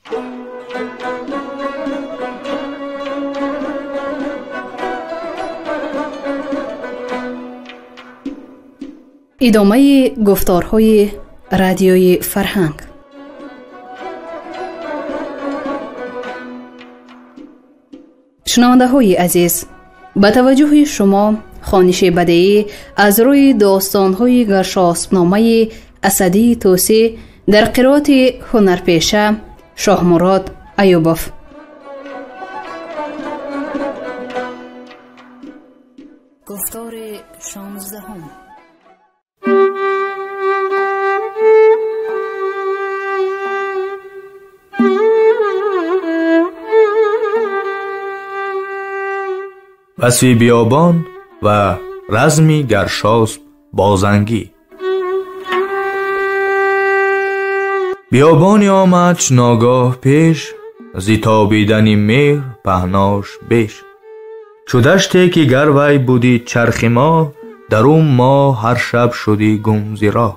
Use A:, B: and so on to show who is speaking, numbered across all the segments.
A: Идомаи гуфторҳои радиои фарҳанг. Шунавандаҳои азиз, ба таваҷҷӯҳи шумо хониши бадеӣ аз рӯи достонҳои Гаршоспномаи Асадии Тӯсӣ дар қироати ҳунарпеша Шоҳмурод Аюбов. Гуфтори 16.
B: Васфи биёбон ва разми Гаршосп бо зангӣ. Биёбоне омадш ногоҳ пеш, зи тобидани меҳр паҳнош беш. Чу даште ки гар вай будӣ чархи моҳ, дар ӯ моҳ ҳар шаб шудӣ гум зи роҳ.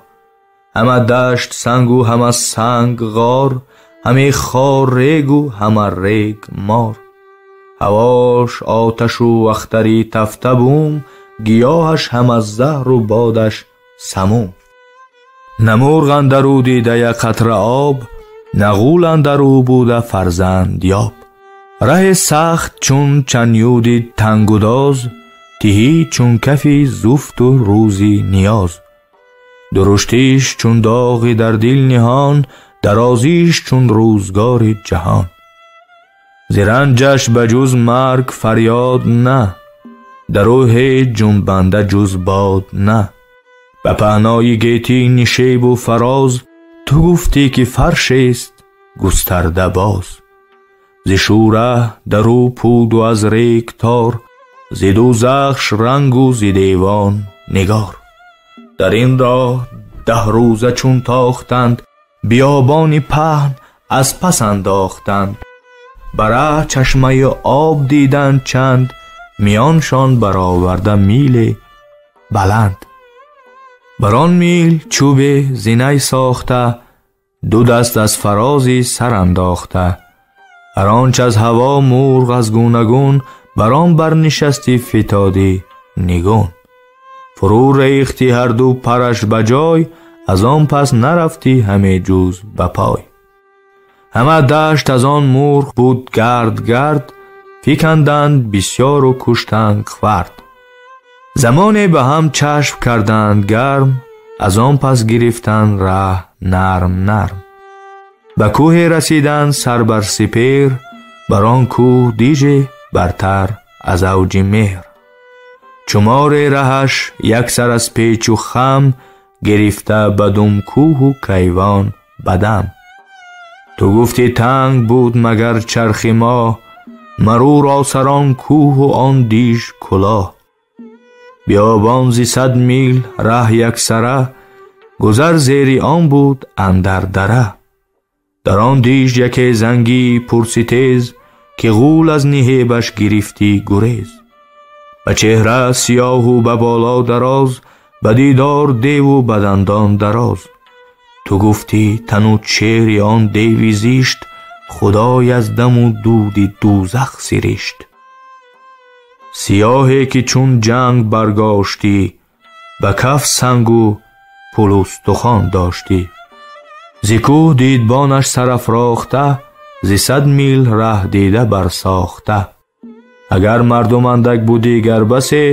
B: Ҳама дашт сангу ҳама санг ғор, ҳаме хор регу ҳама рег мор. Ҳавош оташу ахтари тафта бум, гиёҳаш ҳама заҳру бодаш самум. На мурғ андар ӯ дида як қатра об, на ғул андар ӯ буда фарзанд ёб. Раҳе сахт чун чанюди тангудоз, тиҳӣ чун кафи зуфту рӯзи ниёз. Дуруштиш чун доғи дар дил ниҳон, дарозиш чун рӯзгори ҷаҳон. Зи ранҷаш ба ҷуз марг фарёд на, дар ӯ ҳеҷ ҷунбанда ҷуз бод на. Ба паҳнои гетӣ нишебу фароз, ту гуфтӣ ки фаршест густарда боз. Зи шӯра дар ӯ пуду аз рег тор, зи дӯзахш рангу зи девон нигор. Дар ин роҳ 10 рӯза чун тохтанд, биёбони паҳн аз пас андохтанд. Ба раҳ чашмаи об диданд чанд, миёншон бароварда миле баланд. Бар он мил чӯбе зинай сохта, ду даст аз фарози сар андохта. Ҳар онч аз ҳаво мурғ аз гунагун, бар он барнишасти фитоди нигун. Фурӯ рехти ҳарду параш ба ҷой, аз он пас нарафтӣ ҳаме ҷуз ба пой. Ҳама дашт аз он мурғ буд гард гард, фиканданд бисёру куштанд хвард. Замоне ба ҳам чашм карданд гарм, аз он пас гирифтанд раҳ нарм нарм. Ба кӯҳе расиданд сар бар сипер, бар он кӯҳ диже бартар аз авҷи меҳр. Чуморе раҳаш як сар аз печу хам, гирифта ба дум кӯҳу кайвон ба дам. Ту гуфтӣ танг буд магар чархи моҳ, марӯ ро сарон кӯҳу он диж кулоҳ. Биёбон зи 100 мил раҳ яксара, гузар зери он буд андар дара. Дар он диж яке зангӣ пурситез, ки ғул аз ниҳебаш гирифтӣ гурез. Ба чеҳра сиёҳу ба боло дароз, ба дидор деву ба дандон дароз. Ту гуфтӣ тану чеҳри он деви зишт, худой аз даму дуди дӯзах сиришт. Сиёҳе ки чун ҷанг баргоштӣ, ба каф сангу пулустухон доштӣ. Зи кӯҳ дидбонаш сарафрохта, зи 100 мил раҳ дида барсохта. Агар мардум андак будӣ гар басе,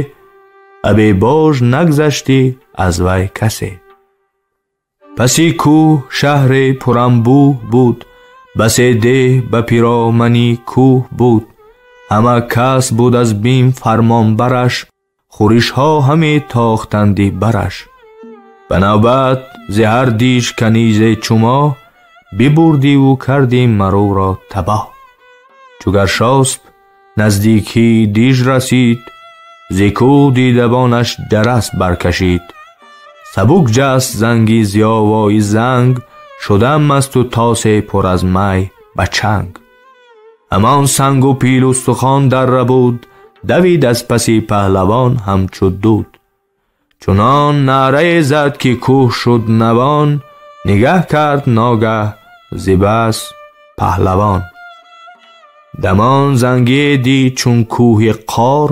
B: абебож нагзаштӣ аз вай касе. Паси кӯҳ шаҳре пуранбӯҳ буд, басе деҳ ба пиромани кӯҳ буд. Ҳама кас буд аз бим фармонбараш, хӯришҳо ҳаме тохтанди бараш. Ба навбат зи ҳар диж канизе чумо, бибурдиву кардӣ марӯро табоҳ. Чу Гаршосп наздикии диж расид, зи кӯҳ дидабонаш ҷарас баркашид. Сабук ҷаст занги зиёвои занг, шудам масту тосе пур аз май ба чанг. Ҳамон сангу пилустухон дарра буд, давид аз паси паҳлавон ҳамчу дуд. Чунон наърае зад ки кӯҳ шуд навон, нигаҳ кард ногаҳ зи бас паҳлавон. Дамон зангӣ дид чун кӯҳи қор,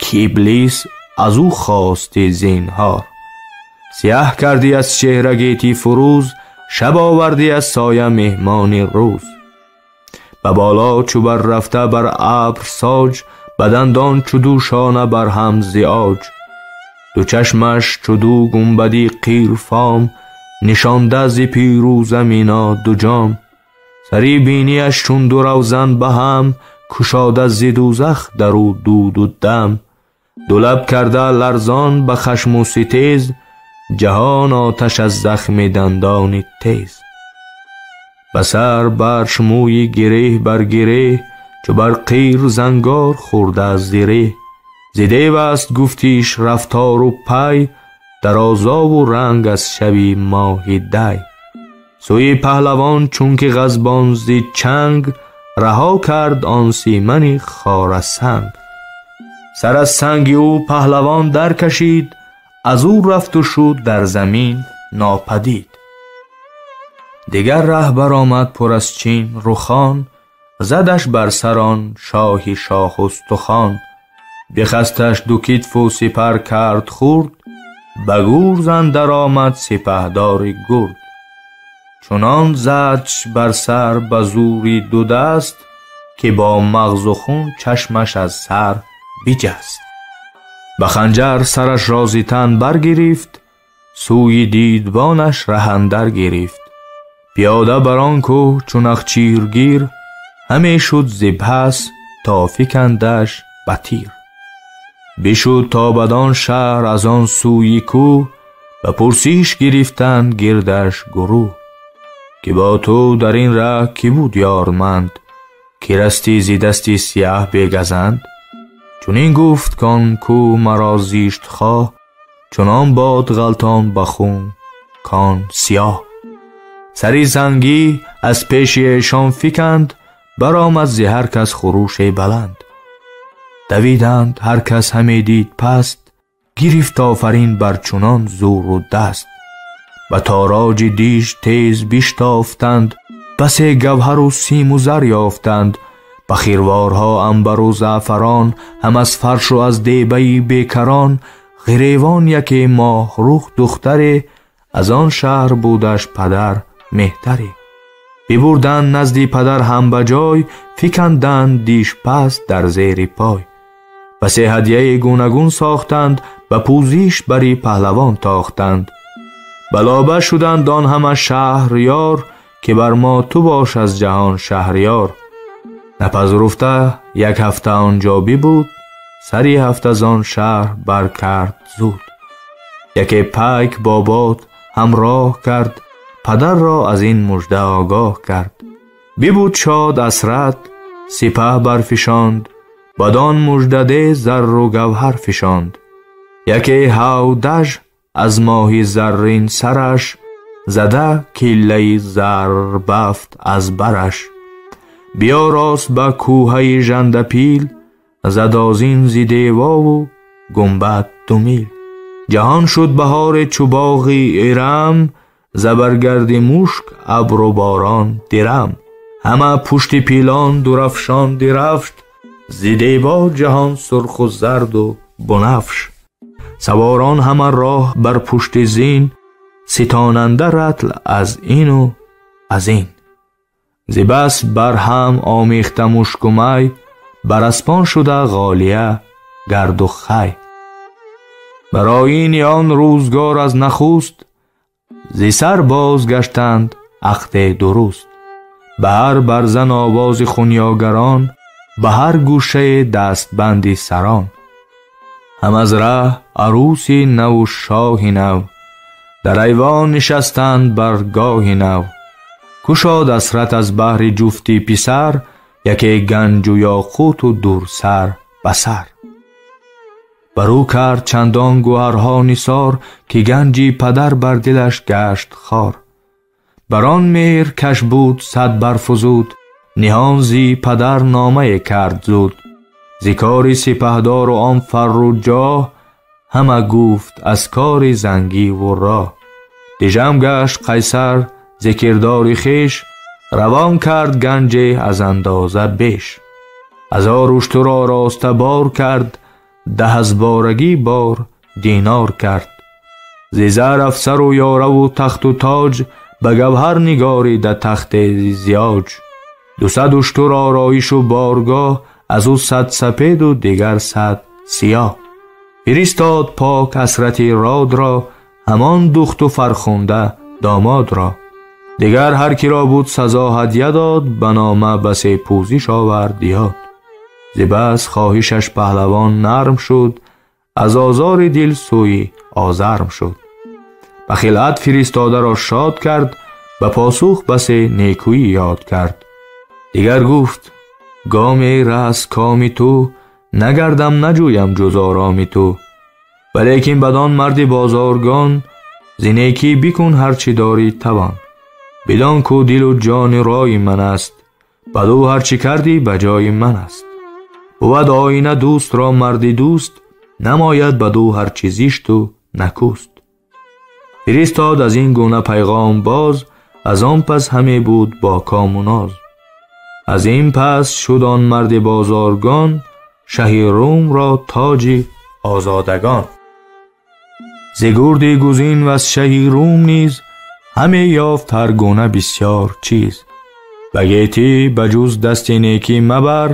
B: ки Иблис аз ӯ хости зинҳор. Сиёҳ кардӣ аз чеҳра гетӣ фурӯз, шаб овардӣ аз соя меҳмони рӯз. Ба боло чу бар рафта бар абр соҷ, ба дандон чу ду шона бар ҳам зи оҷ. Ду чашмаш чу ду гунбади қирфом, нишонда зи пирӯза мино ду ҷом. Сари бинияш чун ду равзан ба ҳам, кушода зи дӯзах дар ӯ дуду дам. Ду лаб карда ларзон ба хашму ситез, ҷаҳон оташ аз захми дандони тез. Ба сар барш мӯи гиреҳ бар гиреҳ, чу бар қир зангор хӯрда аз зиреҳ. Зи дев аст гуфтиш рафтору пай, дарозову ранг аз шаби моҳи дай. Сӯи паҳлавон чунки ғазбон зи чанг, раҳо кард он симани хорасанг. Сар аз санги ӯ паҳлавон даркашид, аз ӯ рафту шуд дар замин нопадид. Дигар раҳ баромад пур аз чин рухон, задаш бар сар он шоҳи шоҳустухон. Бихасташ ду китфу сипар кард хурд, ба гурз андар омад сипаҳдори гурд. Чунон задш бар сар ба зӯри ду даст, ки бо мағзу хун чашмаш аз сар биҷаст. Ба ханҷар сараш ро зи тан баргирифт, сӯи дидбонаш раҳ андар гирифт. Пиёда бар он кӯҳ чу нахчиргир, ҳаме шуд зи пас то фикандаш ба тир. Бишуд то бадон шаҳр аз он сӯи кӯҳ, ба пурсиш гирифтанд гирдаш гурӯҳ. Ки бо ту дар ин раҳ кӣ буд ёрманд, ки расти зи дасти сиёҳ бегазанд? Чунин гуфт кон кӯ маро зишт хоҳ, чунон бод ғалтон ба хун кон сиёҳ. Сари зангӣ аз пеши эшон фиканд, баромад зи ҳар кас хурӯше баланд. Давиданд ҳар кас ҳаме дид паст, гирифт офарин бар чунон зӯру даст. Ба тороҷи диж тез биштофтанд, басе гавҳару симу зар ёфтанд. Ба хирворҳо анбару заъфарон, ҳам аз фаршу аз дебаи бекарон. Ғиревон яке моҳрух духтаре, аз он шаҳр будаш падар меҳтаре. Бибурданд назди падар ҳам ба ҷой, фиканданд диш пас дар зери пой. Басе ҳадияи гунагун сохтанд, ба пӯзиш бари паҳлавон тохтанд. Балоба шуданд он ҳама шаҳрёр, ки бар мо ту бош аз ҷаҳон шаҳрёр. Напазируфта як ҳафта онҷо бибуд, сари ҳафта зон шаҳр баркард зуд. Яке пайк бо бод ҳамроҳ кард, падарро аз ин мужда огоҳ кард. Бибуд шод асрат, сипаҳ барфишонд, бадон муждаде зарру гавҳар фишонд. Яке ҳавдаж аз моҳи заррин сараш, зада киллаи зарбафт аз бараш. Биёрост ба кӯҳаи жандапил, задозин зи девову гумбад ду мил. Ҷаҳон шуд баҳоре чу боғи Ирам, забаргарди мушк абру борон дирам. Ҳама пушти пилон дурафшон дирафшт, зи дево ҷаҳон сурху зарду бунафш. Саворон ҳама роҳ бар пушти зин, ситонанда ратл аз ину аз ин. Зи бас бар ҳам омехта мушку май, бар аспон шуда ғолия гарду хай. Барои ини он рӯзгор аз нахуст, зи сар бозгаштанд ахте дуруст. Ба ҳар барзан овози хунёгарон, ба ҳар гӯшае дастбанди сарон. Ҳам аз раҳ арӯси наву шоҳи нав, дар айвон нишастанд бар гоҳи нав. Кушод асрат аз баҳри ҷуфти писар, яке ганҷу ёқуту дурсар ба сар. Бар ӯ кард чандон гӯҳарҳо нисор, ки ганҷи падар бар дилаш гашт хор. Бар он меҳр каш буд сад барфузуд, ниҳон зи падар номае кард зуд. Зи кори сипаҳдору он фарру ҷоҳ, ҳама гуфт аз кори зангиву роҳ. Дижам гашт Қайсар зи кирдори хеш, Равон кард ганҷе аз андоза беш. 1000 уштур ороста бор кард, 10 аз борагӣ бор динор кард. Зи зар афсару ёраву тахту тоҷ, ба гавҳар нигорида тахте зиёҷ. 200 уштур ороишу боргоҳ, аз ӯ 100 сапеду дигар 100 сиёҳ. Фиристод пок асрати род ро, ҳамон духту фархунда домод ро. Дигар ҳар киро буд сазо ҳадя дод, ба нома басе пӯзиш овард ёд. Зи бас хоҳишаш паҳлавон нарм шуд, аз озори дил сӯи озарм шуд. Ба хилъат фиристодаро шод кард, ба посух басе некӯӣ ёд кард. Дигар гуфт: гоме рас коми ту, нагардам наҷӯям ҷуз ороми ту. Валекин бадон марди бозоргон, зи некӣ бикун ҳарчи дорӣ тавон. Бидон ку дилу ҷони рои ман аст, баду ҳарчи кардӣ ба ҷои ман аст. Бувад оина дӯстро марди дӯст, намояд баду ҳарчи зишту накӯст. Фиристод аз ин гуна пайғом боз, аз он пас ҳаме буд бо кому ноз. Аз ин пас шуд он марди бозоргон, шаҳи Рум ро тоҷи озодагон. Зи гурди гузин в аз шаҳи Рум низ, ҳаме ёфт ҳар гуна бисёр чиз. Ба гетӣ ба ҷуз дасти некӣ мабар,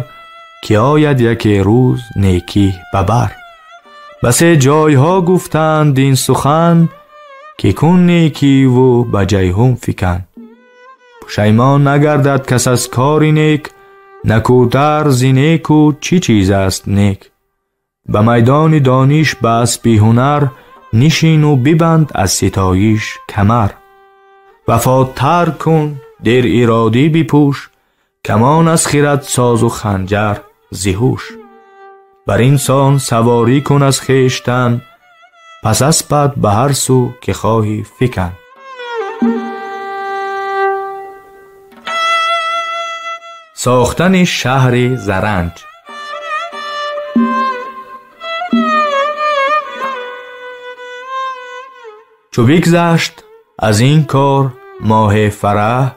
B: ки ояд яке рӯз некӣ ба бар. Басе ҷойҳо гуфтанд ин сухан, ки кун некиву ба ҷайҳун фикан. Пушаймон нагардад кас аз кори нек, накӯтар зи неку чӣ чиз аст нек. Ба майдони дониш ба аспи ҳунар, нишину бибанд аз ситоиш камар. Вафотар кун, дер иродӣ бипӯш, камон аз хирад созу ханҷар зи ҳуш. Бар ин сон саворӣ кун аз хештан, пас аспат ба ҳар сӯ ки хоҳӣ фикан. Сохтани шаҳри Заранҷ. Чу бигзашт аз ин кор моҳи фараҳ,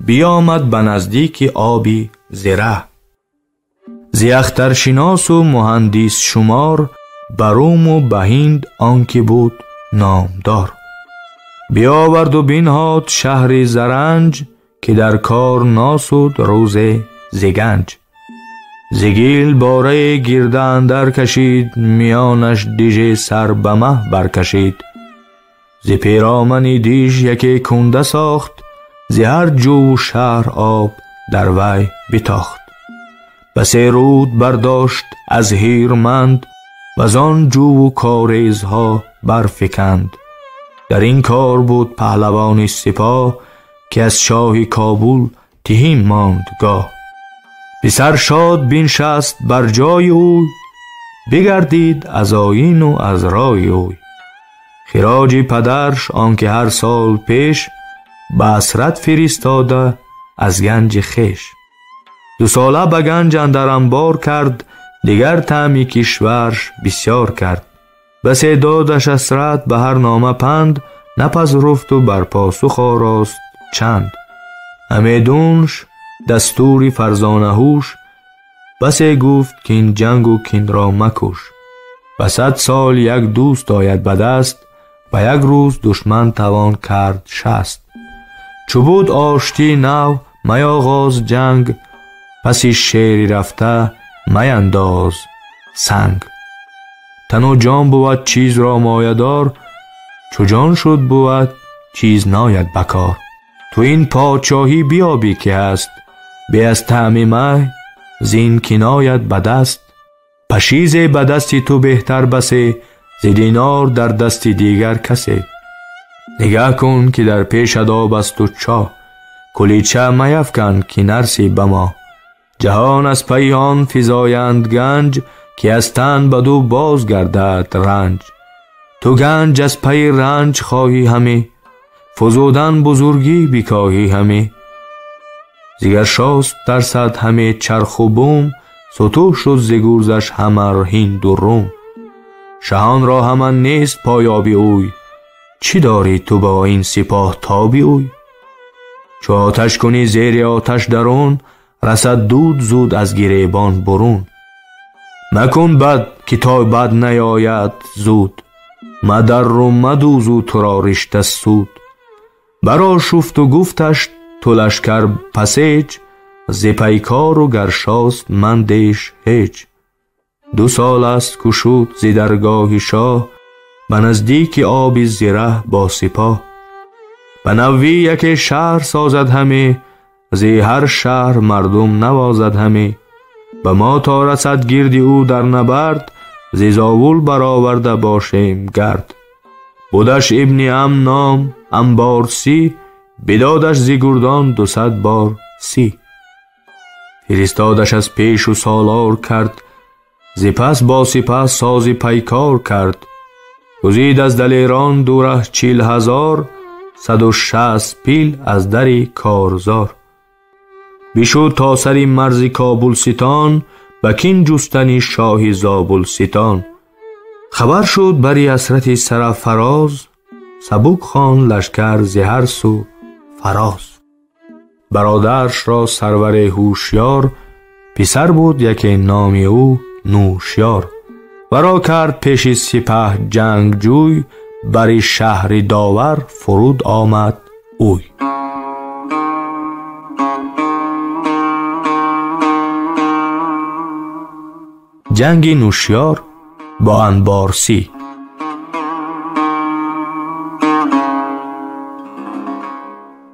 B: биомад ба наздики оби зираҳ. Зи ахтаршиносу муҳандис шумор, ба Руму ба Ҳинд он ки буд номдор. Биоварду бинҳод шаҳри Заранҷ, ки дар кор носуд рӯзе зи ганҷ. Зи гил борае гирда андар кашид, миёнаш диже сар ба маҳ баркашид. Зи пиромани диж яке кунда сохт, зи ҳар ҷӯву шаҳр об дар вай битохт. Басе руд бардошт аз ҳирманд, ваз он ҷӯву корезҳо барфиканд. Дар ин кор буд паҳлавони сипоҳ, ки аз шоҳи Кобул тиҳӣ монд гоҳ. Писар шод биншаст бар ҷои ӯ, бигардид аз оину аз рои ӯ. Хироҷи падарш он ки ҳар сол пеш, ба асрат фиристода аз ганҷи хеш. 2 сола ба ганҷ андар анбор кард, дигар таъми кишварш бисёр кард. Басе додаш асрат ба ҳар нома панд, напазруфту бар посух орост чанд. Ҳамедунш дастури фарзонаҳуш, басе гуфт кин ҷангу кинро макуш. Ба 100 сол як дӯст ояд ба даст, ба як рӯз душман тавон кард 60. Чу буд оштӣ нав маяғоз ҷанг, паси шери рафта маяндоз санг. Тану ҷон бувад чизро моядор, чу ҷон шуд бувад чиз нояд ба кор. Ту ин подшоҳӣ биёбӣ ки ҳаст, бе аз таъми май зин ки нояд ба даст. Пашизе ба дасти ту беҳтар басе, зи динор дар дасти дигар касе. Нигаҳ кун ки дар пешат об асту чоҳ, кулича маяфкан ки нарсӣ ба мо. Ҷаҳон аз пайи он физоянд ганҷ, ки аз тан баду боз гардад ранҷ. Ту ганҷ аз пайи ранҷ хоҳӣ ҳамӣ, фузудан бузургӣ бикоҳӣ ҳамӣ. Зигар шост тарсад ҳаме чарху бум, сутӯҳ шуд зи гурзаш ҳама Ҳинду Рум. Шаҳонро ҳама нест пойоби ӯй, чӣ дорӣ ту бо ин сипоҳ тоби ӯй? Чу оташ кунӣ зери оташ дарун, расад дуд зуд аз гиребон бурун. Макун бад ки то бад наёяд зуд, мадарру мадӯзу туро ришта суд. Барошуфту гуфташ ту лашкар пасеҷ, зи пайкору Гаршосп мандеш ҳеҷ. 2 сол аст кушуд зи даргоҳи шоҳ, ба наздики оби зираҳ бо сипоҳ. Ба наввӣ яке шаҳр созад ҳаме, зи ҳар шаҳр мардум навозад ҳаме. Ба мо то расад гирди ӯ дар набард, зи зовул бароварда бошем гард. Будаш ибни ам ном Анборсӣ, бидодаш зи гурдон 200 бор 30. Фиристодаш аз пешу солор кард, зи пас бо сипас сози пайкор кард. Гузид аз далерон ду раҳ 40,000, 160 пил аз дари корзор. Бишуд то сари марзи Кобулситон, ба кин ҷустани шоҳи Зобулситон. Хабар шуд бари асрати сарафароз, сабук хон лашкар зи ҳар су фароз. Бародаршро сарвари ҳушёр, писар буд яке номи ӯ Нӯшёр. Варо кард пеши сипаҳ ҷангҷӯй, бари шаҳри Довар фуруд омад ӯй. Ҷанги Нӯшёр бо Анборсӣ.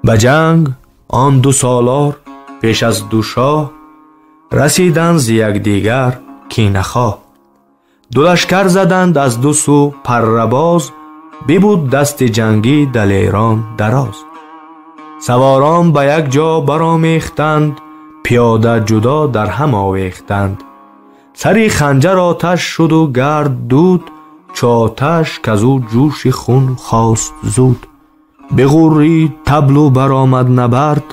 B: Ба ҷанг он ду солор пеш аз ду шоҳ, расиданд зи якдигар кинахоҳ. Ду лашкар заданд аз ду сӯ паррабоз, бибуд дасти ҷангӣ далерон дароз. Саворон ба як ҷо баромехтанд, пиёда ҷудо дар ҳам овехтанд. Сари ханҷар оташ шуду гард дуд, чу оташ казу ҷӯши хун хост зуд. Биғуррид таблу баромад набард,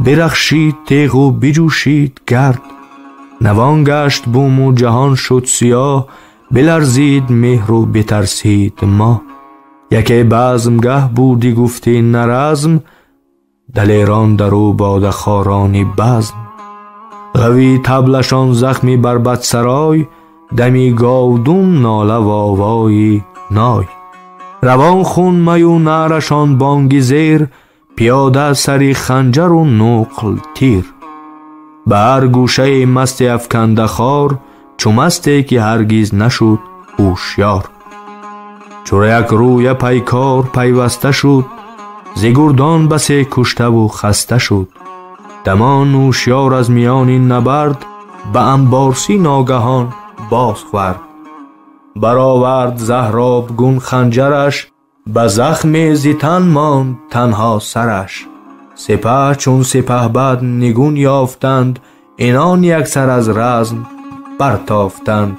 B: бирахшид теғу биҷӯшид гард. Навон гашт буму ҷаҳон шуд сиёҳ, биларзид меҳру битарсид моҳ. Яке базмгаҳ буди гуфти наразм, далерон дару бодахорони базм. Ғави таблашон захми барбадсарой, дами говдум нола вовои ной. Равон хун маю наърашон бонги зер, пиёда сари ханҷару нуқл тир. Ба ҳар гӯшаи масти афканда хор, чу масте ки ҳаргиз нашуд ҳушёр. Чу як рӯя пайкор пайваста шуд, зи гурдон басе куштаву хаста шуд. Дамон Нӯшёр аз миёни набард, ба Анборсӣ ногаҳон боз хӯрд. Баровард заҳробгун ханҷараш, ба захме зи тан монд танҳо сараш. Сипаҳ чун сипаҳбад нигун ёфтанд, инон яксар аз разм бартофтанд.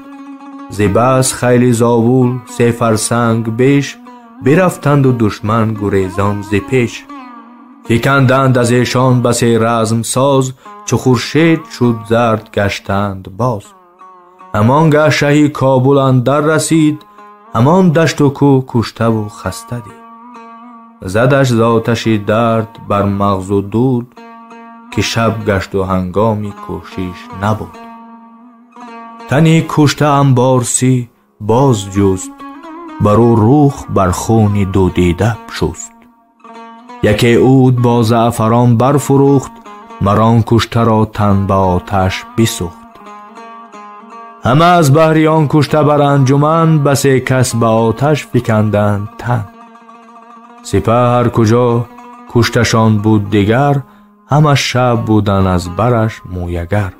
B: Зи бас хайли зовул 3 фарсанг беш, бирафтанду душман гурезон зи пеш. Фиканданд аз эшон басе размсоз, чу хуршед шуд зард гаштанд боз. Ҳамон гаҳ шаҳи Кобул андар расид, ҳамон дашту кӯ куштаву хаста дид. Задаш з оташи дард бар мағзу дуд, ки шаб гашту ҳангоми кӯшиш набуд. Тани кушта Анборсӣ боз ҷуст, бар ӯ рух бар хуни дудида шуст. Яке уд бо заъфарон барфурӯхт, марон куштаро тан ба оташ бисӯхт. Ҳама аз баҳри он кушта бар анҷуман, басе кас ба оташ фиканданд тан. Сипаҳ ҳар куҷо кушташон буд дигар, ҳама шаб буданд аз бараш мӯягар.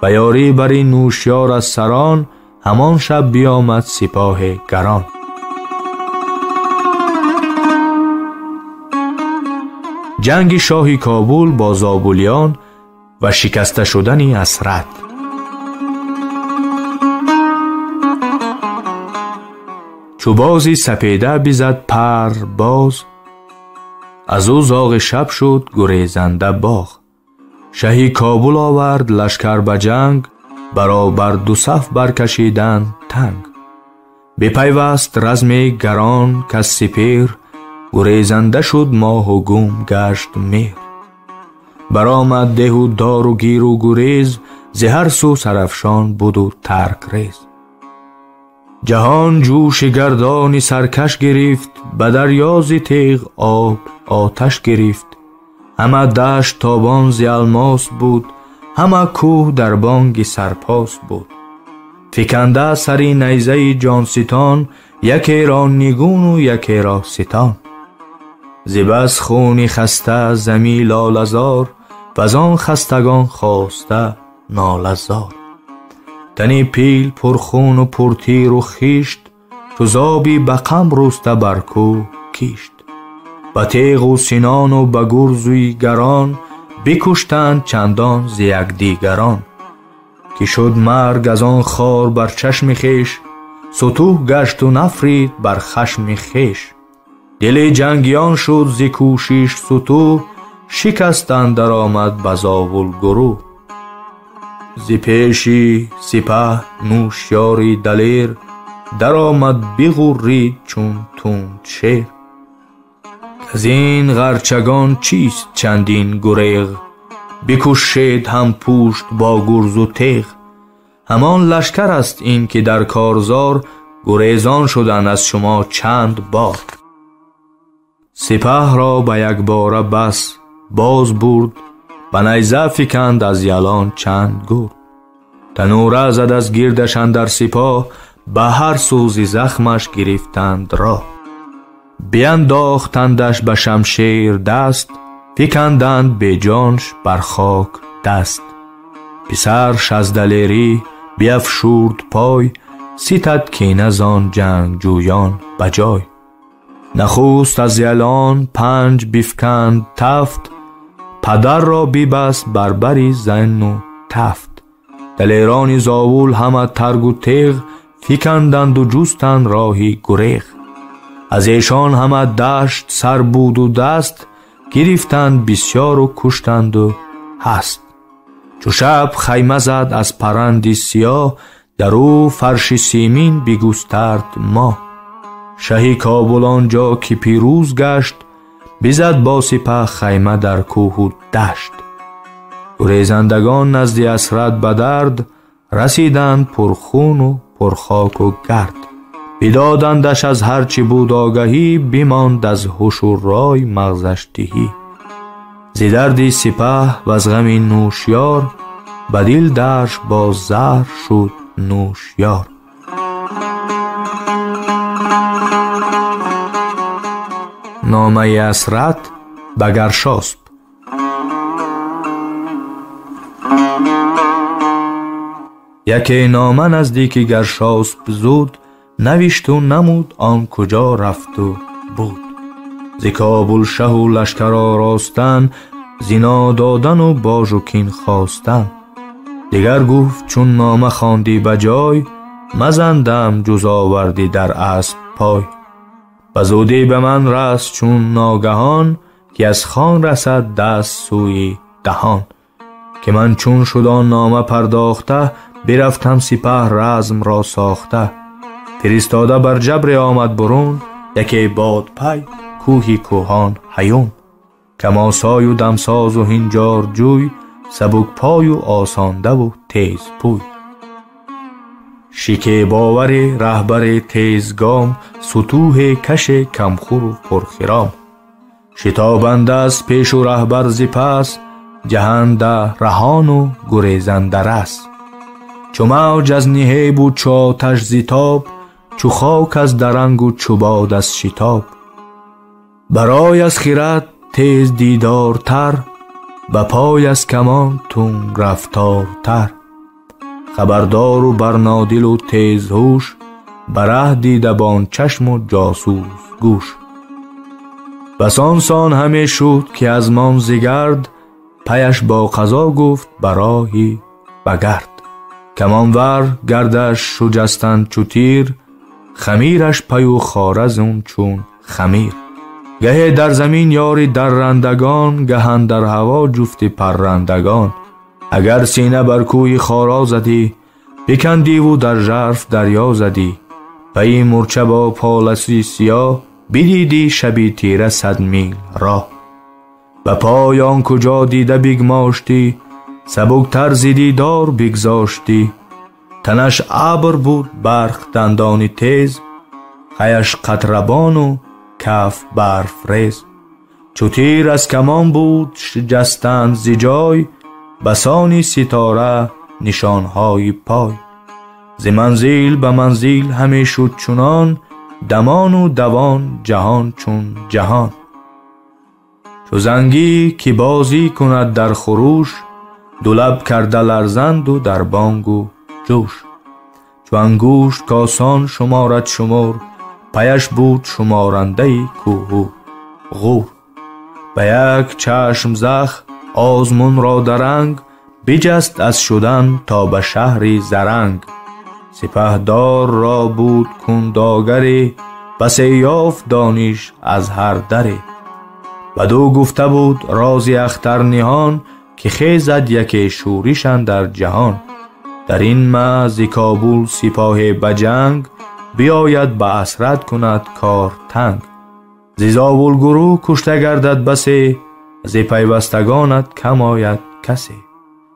B: Ба ёрӣ бари Нӯшёр аз сарон, ҳамон шаб биомад сипоҳи гарон. Ҷанги шоҳи Кобул бо зобулиён ва шикаста шудани асрат. Чу бози сапеда бизад пар боз, аз ӯ зоғи шаб шуд гурезанда боғ. Шаҳи Кобул овард лашкар ба ҷанг, баробар ду саф баркашиданд танг. Бипайваст разми гарон кас сипер, гурезанда шуд моҳу гум гашт меҳр. Баромад деҳу дору гиру гурез, зи ҳар сӯ сарафшон буду тарк рез. Ҷаҳон ҷӯши гардони саркаш гирифт, ба дарё зи теғ об оташ гирифт. Ҳама дашт тобон зи алмос буд, ҳама кӯҳ дар бонги сарпос буд. Фиканда сари найзаи ҷонситон, якеро нигуну якеро ситон. Зи бас хуни хаста зами лолазор, вазон хастагон хоста нолазор. Тани пил пурхуну пуртиру хишт, чу зоби ба қам руста бар кӯҳ кишт. Ба теғу синону ба гурзуи гарон, бикуштанд чандон зи якдигарон. Ки шуд марг аз он хор бар чашми хеш, сутӯҳ гашту нафрид бар хашми хеш. Дили ҷангиён шуд зи кӯшиш сутӯҳ, шикаст андар омад ба зовул гурӯҳ. Зи пеши сипаҳ нӯшёри далер, даромад биғуррид чун тунд шер. Аз ин ғарчагон чист чандин гуреғ, бикушед ҳам пушт бо гурзу теғ. Ҳамон лашкар аст ин ки дар корзор, гурезон шуданд аз шумо чанд бор. Сипаҳро ба якбора бас боз бурд, ба найза фиканд аз ялон чанд гурд. Танӯра зад аз гирдаш андар сипоҳ, ба ҳар сӯзи захмаш гирифтанд роҳ. Биандохтандаш ба шамшер даст, фиканданд беҷонш бар хок даст. Писарш аз далерӣ биафшурд пой, ситад кина зон ҷангҷӯён ба ҷой. Нахуст аз ялон панҷ бифканд тафт, падарро бибаст бар бари зану тафт. Далерони зовул ҳама таргу теғ, фиканданду ҷустанд роҳи гуреғ. Аз эшон ҳама дашт сар буду даст, гирифтанд бисёру куштанду ҳаст. Чу шаб хайма зад аз паранди сиёҳ, дар ӯ фарши симин бигустард моҳ. Шаҳи Кобул он ҷо ки пирӯз гашт, бизад бо сипаҳ хайма дар кӯҳу дашт. Гурезандагон назди асрат ба дард, расиданд пурхуну пурхоку гард. Бидодандаш аз ҳар чӣ буд огаҳӣ, бимонд аз ҳушу рой мағзаш тиҳӣ. Зи дарди сипаҳ ваз ғами нӯшёр, ба дил дарш бо заҳр шуд нӯшёр. Номаи асрат ба Гаршосп. Яке нома наздики Гаршосп зуд, навишту намуд он куҷо рафту буд. Зи Кобул шаҳу лашкар оростан, зино додану божу кин хостан. Дигар гуфт чун нома хондӣ ба ҷой, мазандам ҷуз овардӣ дар асп пой. Ба зудӣ ба ман раст чун ногаҳон, ки аз хон расад даст сӯи даҳон. Ки ман чун шуд он нома пардохта, бирафтам сипаҳ размро сохта. Фиристода бар ҷабре омад бурун, яке бодпай кӯҳи кӯҳон ҳаюн. Камосою дамсозу ҳинҷорҷӯй, сабукпою осондаву тезпӯй. Шикебоваре раҳбаре тезгом, сутӯҳе каше камхӯру пурхиром. Шитобанда аз пешу раҳбар зи пас, ҷаҳанда раҳону гурезанда рас. Чу мавҷ аз ниҳебу чу оташ зи тоб, чу хок аз дарангу чу бод аз шитоб. Барой аз хирад тез дидортар, ба пой аз камон тун рафтортар. Хабардору барнодилу тезҳуш, ба раҳ дидабон чашму ҷосус гӯш. Басон сон ҳаме шуд ки аз мон зигард, паяш бо қазо гуфт ба роҳи багард. Камонвар гардаш шуҷастанд чу тир, хамираш паю хоразун чун хамир. Гаҳе дар замин ёри даррандагон, гаҳ андар ҳаво ҷуфти паррандагон. Агар сина бар кӯи хоро задӣ, бикандиву дар жарф дарё задӣ. Пайи мӯрча бо поласи сиёҳ, бидидӣ шаби тира 100 мил роҳ. Ба пой он куҷо дида бигмоштӣ, сабуктар зи дидор бигзоштӣ. Танаш абр буд барқ дандони тез, хаяш қатрабону каф барфрез. Чу тир аз камон буд ҷастанд зи ҷой, басони ситора нишонҳои пой. Зи манзил ба манзил ҳаме шуд чунон, дамону давон ҷаҳон чун ҷаҳон. Чу зангӣ ки бозӣ кунад дар хуруш, ду лаб карда ларзанду дар бонгу ҷӯш. Чу ангушт косон шуморад шумор, паяш буд шуморандаи кӯҳу ғур. Ба як чашм зах озмунро даранг, биҷаст аз шудан то ба шаҳри Заранг. Сипаҳдорро буд кундогаре, басе ёфт дониш аз ҳар даре. Баду гуфта буд рози ахтар ниҳон, ки хезад яке шӯриш андар ҷаҳон. Дар ин ма зи Кобул сипоҳе ба ҷанг, биёяд ба асрат кунад кор танг. Зи зовулгурӯ кушта гардад басе, зи пайвастагонат кам ояд касе.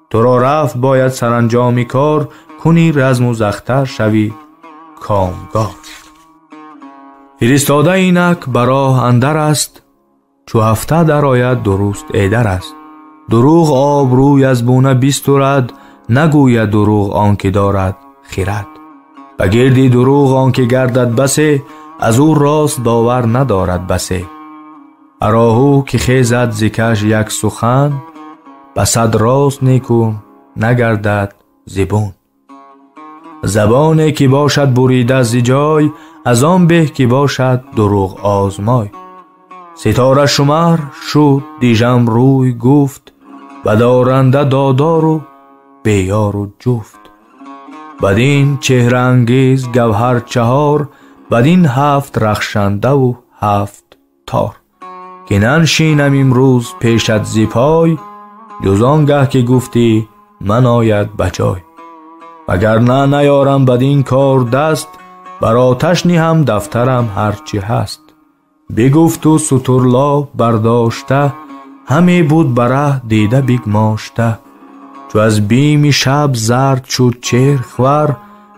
B: Туро рафт бояд саранҷоми кор, куни разму захтар шавӣ комгор. Фиристода инак ба роҳ андар аст, чу ҳафта дарояд дуруст эдар аст. Дурӯғ обрӯй аз буна бистурад, нагӯяд дурӯғ он ки дорад хирад. Ба гирди дурӯғ он ки гардад басе, аз ӯ рост бовар надорад басе. Ароҳу ки хезад зи каш як сухан, ба сад рост неку нагардад зибун. Забоне ки бошад бурида зи ҷой, аз он беҳ ки бошад дурӯғ озмой. Ситора шумар шуд дижам рӯй гуфт, ба доранда додору беёру ҷуфт. Бадин чеҳраангез гавҳар чаҳор, бадин ҳафт рахшандаву ҳафт тор. Ки наншинам имрӯз пешат зи пой, ҷуз он гаҳ ки гуфтӣ ман ояд ба ҷой. Вагарна наёрам бадин кор даст, бар оташ ниҳам дафтарам ҳарчи ҳаст. Бигуфту сутурлоб бардошта, ҳаме буд ба раҳ дида бигмошта. Чу аз бими шаб зард шуд чеҳрхвар,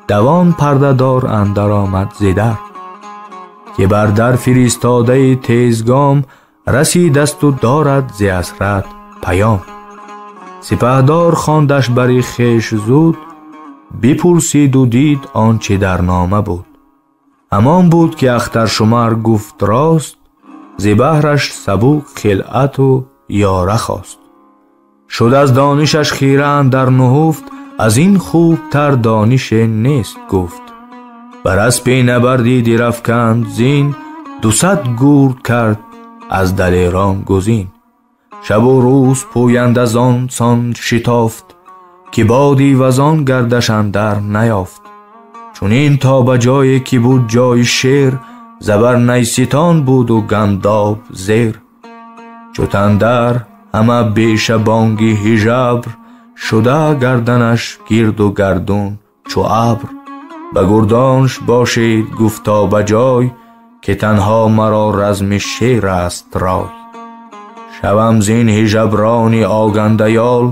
B: давон пардадор андар омад зи дар. Ки бар дар фиристодаи тезгом, расидасту дорад зи асрат паём. Сипаҳдор хондаш бари хеш зуд, бипурсиду дид он чи дар нома буд. Ҳамон буд ки ахтаршумар гуфт рост, зи баҳраш сабук хилъату ёра хост. Шуд аз донишаш хира андар нуҳуфт, аз ин хубтар донише нест гуфт. Бар аспи набарди дирафканд зин, 200 гурд кард аз далерон гузин. Шабу рӯз пӯянда зон сон шитофт, ки боди вазон гардаш андар наёфт. Чунин то ба ҷое ки буд ҷои шер, забар найситон буду гандоб зер. Чу тандар ҳама беша бонги ҳижабр, шуда гарданаш гирду гардун чу абр. Ба гурдонш бошед гуфто ба ҷой, ки танҳо маро разми шер аст рой. Шавам зин ҳижаброни огандаёл,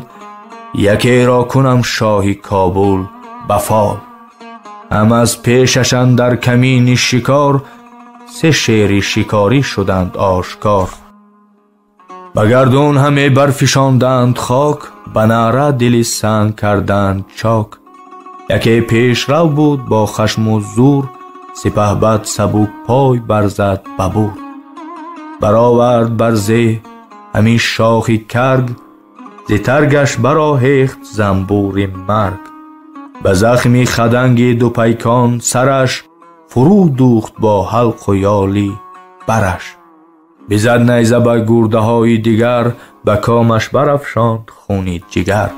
B: якеро кунам шоҳи Кобул ба фол. Ҳам аз пешаш андар камини шикор, се шери шикорӣ шуданд ошкор. Ба гардун ҳаме барфишонданд хок, ба наъра дили санг карданд чок. Яке пешрав буд бо хашму зур, сипаҳбад сабук пой барзад ба бур. Баровард бар зеҳ ҳамин шохи карг, зи таргаш бароҳехт занбури марг. Ба захми хаданги дупайкон сараш, фурӯ духт бо ҳалқу ёли бараш. Бизад найза ба гурдаҳои дигар, ба комаш барафшонд хуни ҷигар.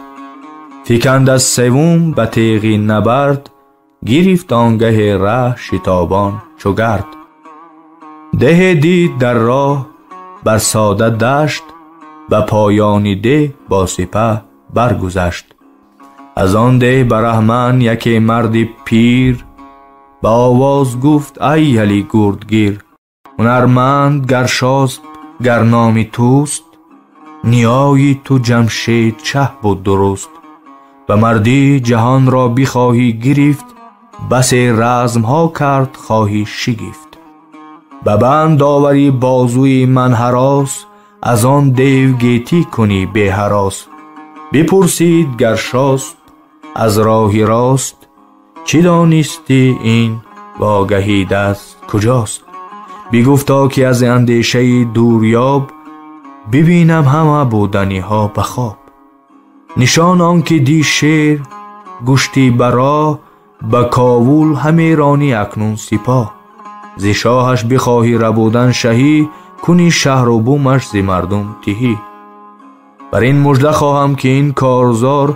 B: Фиканд аз севум ба теғи набард, гирифт он гаҳе раҳ шитобон чу гард. Деҳе дид дар роҳ бар сода дашт, ба поёни деҳ бо сипаҳ баргузашт. Аз он деҳ бараҳман яке марди пир, ба овоз гуфт: ай яли гурдгир, ҳунарманд Гаршосп гар номи туст, ниёи ту Ҷамшед шаҳ буд дуруст. Ба мардӣ ҷаҳонро бихоҳӣ гирифт, басе размҳо кард хоҳӣ шигифт. Ба банд оварӣ бозуи ман ҳарос, аз он дев гетӣ кунӣ беҳарос. Бипурсид Гаршосп аз роҳи рост, чӣ донистӣ ин вогаҳӣ даст куҷост? Бигуфта ки аз андешаи дурёб, бибинам ҳама буданиҳо ба хоб. Нишон он ки ди шер гӯшти ба роҳ, ба Ковул ҳаме ронӣ акнун сипоҳ. Зи шоҳаш бихоҳӣ рабудан шаҳӣ, куни шаҳру бумаш зи мардум тиҳӣ. Бар ин мужда хоҳам ки ин корзор,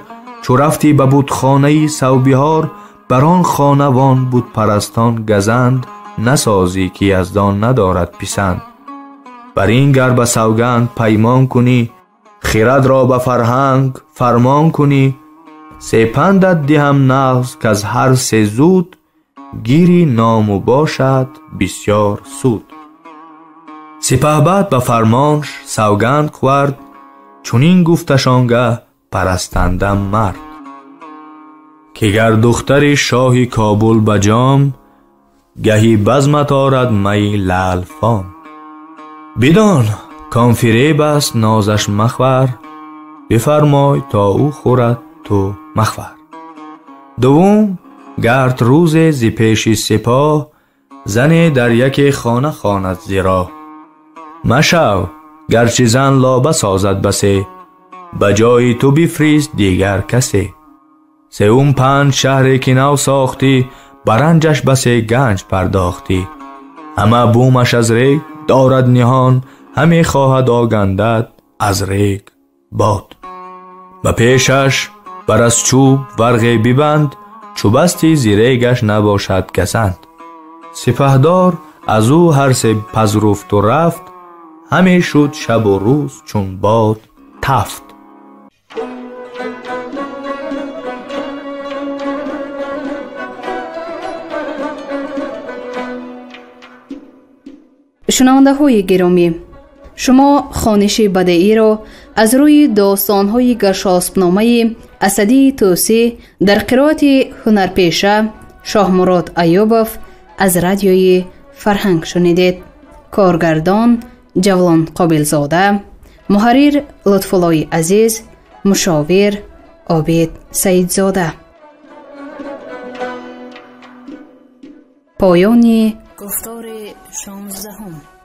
B: чу рафтӣ ба будхонаи Савбиҳор, бар он хонавон будпарастон газанд, насозӣ ки Яздон надорад писанд. Бар ин гар ба савганд паймон кунӣ, хирадро ба фарҳанг фармон кунӣ, се пандат диҳам нағз каз ҳар се зуд, гири ному бошад бисёр суд. Сипаҳбад ба фармонш савганд хӯрд, чунин гуфташ онгаҳ парастанда мард, ки гар духтари шоҳи Кобул ба ҷом, гаҳи базмат орад майи лаълфом. Бидон кон фиреб аст нозаш махвар, бифармой то ӯ хӯрад ту махвар. Дуввум гард рӯзе зи пеши сипоҳ, зане дар яке хона хонад зи роҳ. Машав гарчи зан лоба созад басе, ба ҷои ту бифрист дигар касе. Сеюм панҷ шаҳре ки нав сохтӣ, баранҷаш басе ганҷ пардохтӣ. Ҳама бумаш аз рег дорад ниҳон, ҳаме хоҳад огандад аз рег бод. Ба пешаш бар аз чӯб варғе бибанд, чу басти зи регаш набошад гасанд. Сипаҳдор аз ӯ ҳар се пазруфту рафт, ҳаме шуд шабу рӯз чун бод тафт.
A: Шунавандаҳои гиромӣ, шумо хониши бадеиро аз рӯи достонҳои Гаршоспномаи Асадии Тӯсӣ дар қироати ҳунарпеша Шоҳмурод Аюбов аз радиои Фарҳанг шунидед. Коргардон Ҷавлон Қобилзода, муҳаррир Лутфуллои Азиз, мушовир Обид Саидзода. Поёни гуфтори 16.